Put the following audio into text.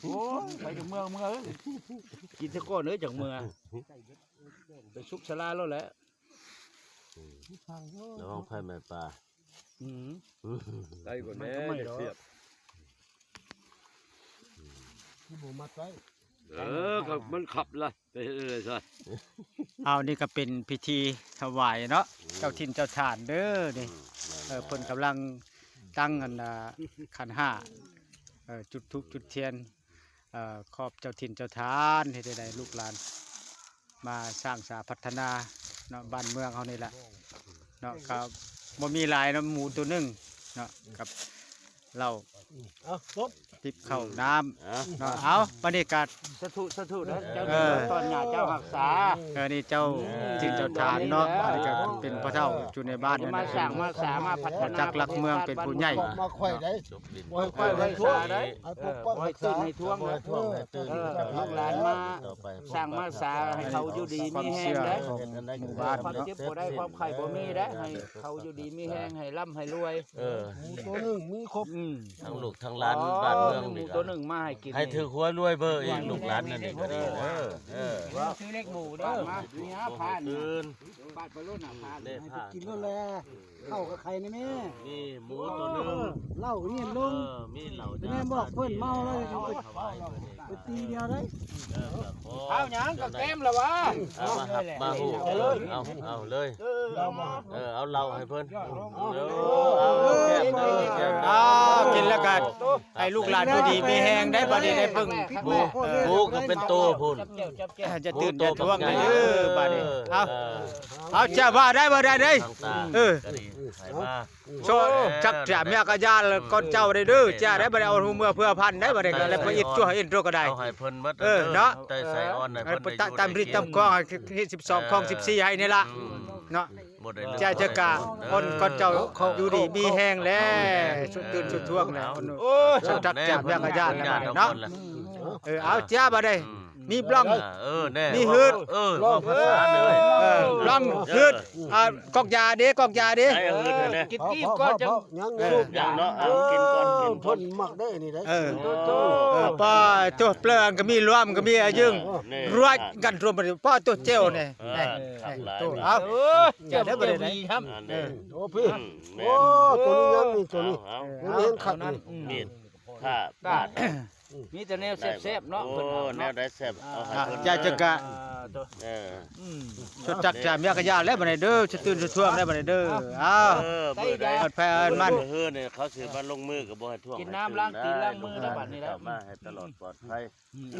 ໂອ້ຍ ໄປຈັກເມືອເມືອເອີຍ ກິນຊະກ່ອນເອີຍ ຈັກເມືອ ໄປສຸກສາລາໂລດແຫຼະ. ລະວັງໄຟໄໝ້ປ່າ. ອືມ ໄດ້ກ່ອນແນ່ ໄມ້ກໍໄມ້ດອກ ຈະສຽບ ຄືບໍ່ມັດໄວ້. ເອີ ກໍມັນຂັບລະ ໄປເຮັດຈັ່ງໃດຊະ. ເອົາ ນີ້ກໍເປັນພິທີຖວາຍເນາະ ອືມ ເຈົ້າຖິ່ນເຈົ້າຖານເດີນີ້. ອືມ ເອີ ເພິ່ນກຳລັງຕັ້ງອັນ ອ່າ ຂັນຫ້າ ເອີ ຈຸດທູບຈຸດທຽນ ເອີ ຂອບເຈົ້າຖິ່ນເຈົ້າຖານ ເຮັດໃຫ້ໄດ້ລູກຫຼານມາສ້າງສາພັດທະນາເນາະ ບ້ານເມືອງເຮົານີ້ແຫຼະເນາະ. ກໍບໍ່ມີຫຼາຍເນາະ ໝູໂຕໜຶ່ງເນາະ ກັບເຫຼົ້າ ເອົາ ຕິບເຂົ້ານ້ຳເນາະ. ເອົາ ບັດນີ້ກໍ ສາທຸ ສາທຸເດີ ເຈົ້າ ເອີ ຕອນຫຍ້າເຈົ້າຮັກສາ. ເອີ ນີ້ເຈົ້າ ອືມ ຖິ່ນເຈົ້າຖານເນາະ ອັນນີ້ກໍເປັນພໍ່ເຖົ້າຢູ່ໃນບ້ານ ມາສ້າງມາສາ ມາພັດທະນາ ຈັກຫຼັກເມືອງ ເປັນຜູ້ໃຫຍ່ ມາຄ່ອຍໄດ້ ຄ່ອຍໄວ້ສາໄດ້ ໃຫ້ປົກປັກ ໃຫ້ຕື່ນໃຫ້ທວງ ໃຫ້ຕື່ນ ເອີ ລູກຫຼານມາສ້າງມາສາ ໃຫ້ເຂົາຢູ່ດີມີແຮງເດ້ ຄວາມເຊື່ອຂອງໝູ່ບ້ານ ຄວາມເຈັບບໍ່ໄດ້ ຄວາມໄຂ້ບໍ່ມີເດ້ ໃຫ້ເຂົາຢູ່ດີມີແຮງ ໃຫ້ລ່ຳໃຫ້ລວຍ. ເອີ ໝູໂຕໜຶ່ງມີຄົບ ອືມ ທັງລູກທັງຫຼານ ອໍ ບ້ານເມືອງນີ້ ໝູໂຕໜຶ່ງມາໃຫ້ກິນ ໃຫ້ຖືກຫວຍລວຍເບີອີກ ລູກຫຼານນັ້ນນີ້ກໍດີເດີ. ເອີ ຊື້ເລກໝູເດີ ມາ ມີຫ້າພັນ ບາດໄປໂລດ ຫ້າພັນ ໃຫ້ໄປກິນໂລດແລ. ເຂົ້າກັບໄຂ່ນີ້ແມ່ ມີໝູໂຕໜຶ່ງ ເອີ ເຫຼົ້າກໍມີລົງ ເອີ ມີເຫຼົ້າ ແມ່ບອກເພິ່ນເມົາແລ້ວ ໄປຕີດຽວໄດ້. ເອີ ເອົາຫຍັງກໍແກ້ມລະວະ ເອົາມາຮັບມາຮູ້ ເອົາ ເອົາເລີຍ ເອີ ເອົາເຫຼົ້າໃຫ້ເພິ່ນ ເອີ ເອົາແກ້ມ ເອົາແກ້ມ ເອົາກິນແລ້ວກໍໃຫ້ລູກຫຼານຢູ່ດີມີແຮງໄດ້ ບັດນີ້ໄດ້ເບິ່ງ ໝູ ໝູກໍເປັນໂຕພຸ້ນ ຢ່າຕື່ນຢ່າທວງເດີ ບັດນີ້ ເອີ ເອົາ ເອີ ເອົາ ຈະວ່າໄດ້ ວ່າໄດ້ເດ້ ເອີ ກໍດີ ໃຫ້ມາ ໂຊ ຈັກຈະເມຍກະຍາລະກ່ອນເຈົ້າໄດ້ເດີ ຈະໄດ້ບໍ່ໄດ້ເອົາຮູ້ເມືອເພື່ອພັນໄດ້ ບໍ່ໄດ້ກໍໄດ້ໄປອິດຊົ່ວອິດໂຕກໍໄດ້ ເອົາໃຫ້ເພິ່ນໝົດ ເອີ ເນາະ ແຕ່ໃສ່ອ່ອນໃຫ້ເພິ່ນໄດ້ຢູ່ ຕາມຣິດຕາມຄອງ ເອີ ເຂດສິບສອງ ເອີ ຄອງສິບສີ່ ໃຫ້ນີ້ລະ ອືມ ເນາະ ບໍ່ໄດ້ ຈະຈະກະ ເອີ ຄົນກ່ອນເຈົ້າ ເອີ ຢູ່ດີມີແຮງແລ້ວ ເອີ ສະເຕືອນສະທ້ວງແລ້ວ ເອີ ໂອ້ຍ ຈັກຈະເມຍກະຍາລະເນາະ ເອີ ເອົາ ຈະບໍ່ໄດ້ ອືມ ມີບລັອງ ເອີ ແນ່ ມີຮືດ ເອີ ເວົ້າພາສາເລີຍ ເອີ ບລັອງ ເອີ ຮືດ ອ່າ ກອກຢາເດ້ ກອກຢາເດ້ ໃສ່ຮືດເດ້ ກິນກີບກ່ອນ ເອີ ຍັງ ຍັງ ຍັງເນາະ ເອົາກິນກ່ອນ ກິນກ່ອນ ເພິ່ນມັກໄດ້ນີ້ໄດ໋ ເອີ ໂຕ ເອີ ປ້າ ໂຕ ເປືອງກໍມີ ລວມກໍມີ ອາຍຶງ ເອີ ແນ່ ລວຍກັນລວມ ປ້າ ໂຕ ເຈວນີ້ ເອີ ເອົາ ເອີ ເຈວ ເຈວມີ ເອີ ໂອ້ ພີ່ ອືມ ແມ່ນ ໂອ້ ໂຕນີ້ຍັງນີ້ ໂຕນີ້ ເອົາ ຍັງເຫັນຄັກນີ້ ມີດ ຜ້າບາດ ມີແຕ່ແນວແຊບໆເນາະ ໂອ້ ເພິ່ນເອົາເນາະ ແນວໃດແຊບ ເອົາໃຫ້ເພິ່ນ ຢາກຈະກະ ເອີ ອືມ ສົດຈັກຈະເມຍກະຍາແລ້ວບັດນີ້ເດີ ສະຕື່ນສະທ້ວງແລ້ວບັດນີ້ເດີ ເອົາ ເອີ ມື້ໃດ ປອດໄພອັນມັນ ມື້ຮືນີ້ເຂົາຊິມາລົງມືກໍບໍ່ໃຫ້ທວງ ກິນນ້ຳລ້າງຕີນລ້າງມືແລ້ວບັດນີ້ແຫຼະ ເຈົ້າມາໃຫ້ຕະຫຼອດປອດໄພ ອືມ